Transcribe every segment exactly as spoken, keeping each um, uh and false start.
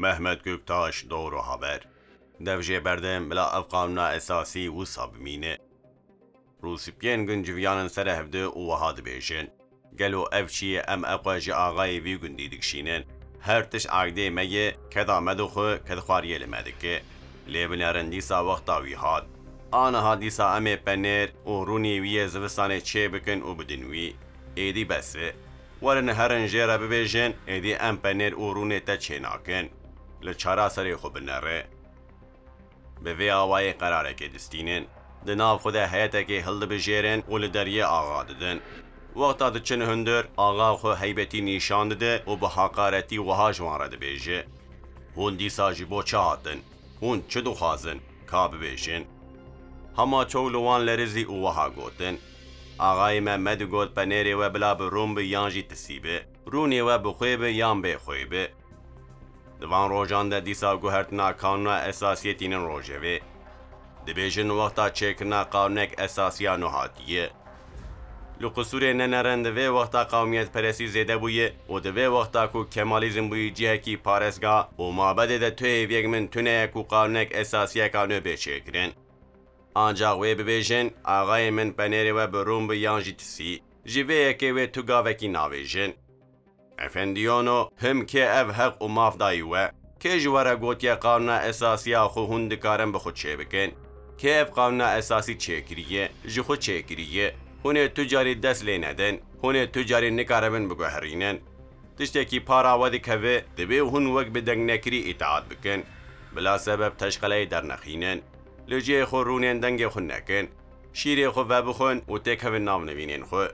Mehmet Göktaş, Doğru Haber. Dev jê berdin bila ev qanûna esasî wisa bimîne. Rûspiyên gunc viyanin ser hevdi û wiha dibêjin: Gelo ev çi ye em eqwe ji axayê vî gundî dikişînin? Her tişt aqdê me ye, keda me dixwe, kedxwariyê li me dike. Lê binerin dîsa wexta wî hat. Aniha dîsa em ê penêr û rûnê wî yê zivistanê çê bikin û bidin wî. Êdî bes e. Werin herin jê re bibêjin, êdî em penêr û rûnê te çê nakin. Li çara serê xwe binere. Bi vê awayê qerarekê distînin. Di nav xwe de heyetekê hildibijêrin û li deriyê axa didin. Wexta diçin hundir, axa xwe heybetî nîşan dide û bi haqaretî wiha ji wan re dibêje: Hûn dîsa ji bo çi hatin? Hûn çi dixwazin? Ka bibêjin. Hema çew li wan lerizî û wiha gotin: Axayê me me digot penêrê we bila bi rûn bi yan jî tisî bi. Rûnê we bi xwê bi yan bê xwê bi. Di van rojan de dîsa guhertina Qanûna Esasiyê tînin rojevê. Dibêjin wexta çêkirina Qanûnek Esasiya nû hatiye. Li qisûrê nenerin, di vê wexta qewmiyetperestî zêde bûye û di vê wexta ku Kemalîzm bûyî cihekî parêzgah û mabedê de tu hêviyek min tune ye ku Qanûnek Esasiyeka nû bê çêkirin. Ancax wê bibêjin, axayê min penêrê we bi rûn bi yan jî tisî. Ji vê yekê wê tu gavekî navêjin. Efendiyono, him kê ev heq û maf dayî we? Kê ji we re gotiye Qanûna Esasiya xwe hûn dikarin bi xwe çêbikin? Kê ev Qanûna Esasî çêkiriye, ji xwe çêkiriye? Hûn ê tu carî dest lê nedin, hûn ê tu carî nikaribin biguherînin. Tiştekî para we dikeve, divê hûn wek bi dengnekirî îtaat bikin. Bila sebeb teşqeleyê dernexînin. Li cihê xwe rûnên dengê xwe nekin. Şîrê xwe vebixwin û têkevin nav nivînên xwe.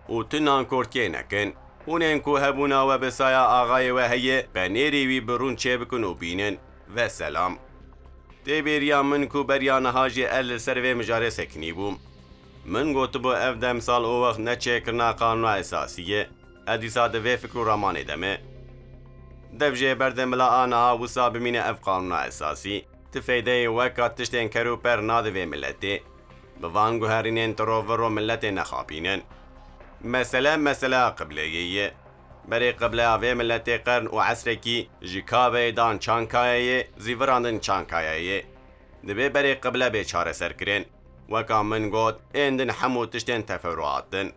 Û tu nankortiyê nekin. Hûn ên ku hebûna we bi saya axayê we heye, penêrê wî bi rûn çêbikin û bînin. Veselam. Tê bêriya min ku beriya niha jî ez li ser vê mijarê sekinî bûm. Min gotibû ev demsal û wext ne çêkirina Qanûna Esasî ye. Ez dîsa di vê fikr û ramanê de me. Dev jê berdin bila a niha wisa bimîne ev Qanûna Esasî. Ti feydeyê weka tiştên ker û per nade vê miletê. Bi van guherînên tiroviro miletê nexapînin. Mesele, meseleya qibleyê ye. Berê qibleya vê miletê qern û esrekî ji Kabeyê dan Çankayayê, zîvirandin Çankayayê. Divê berê qible bê çareserkirin. Weka min got, ên din hemû tiştên teferuat in.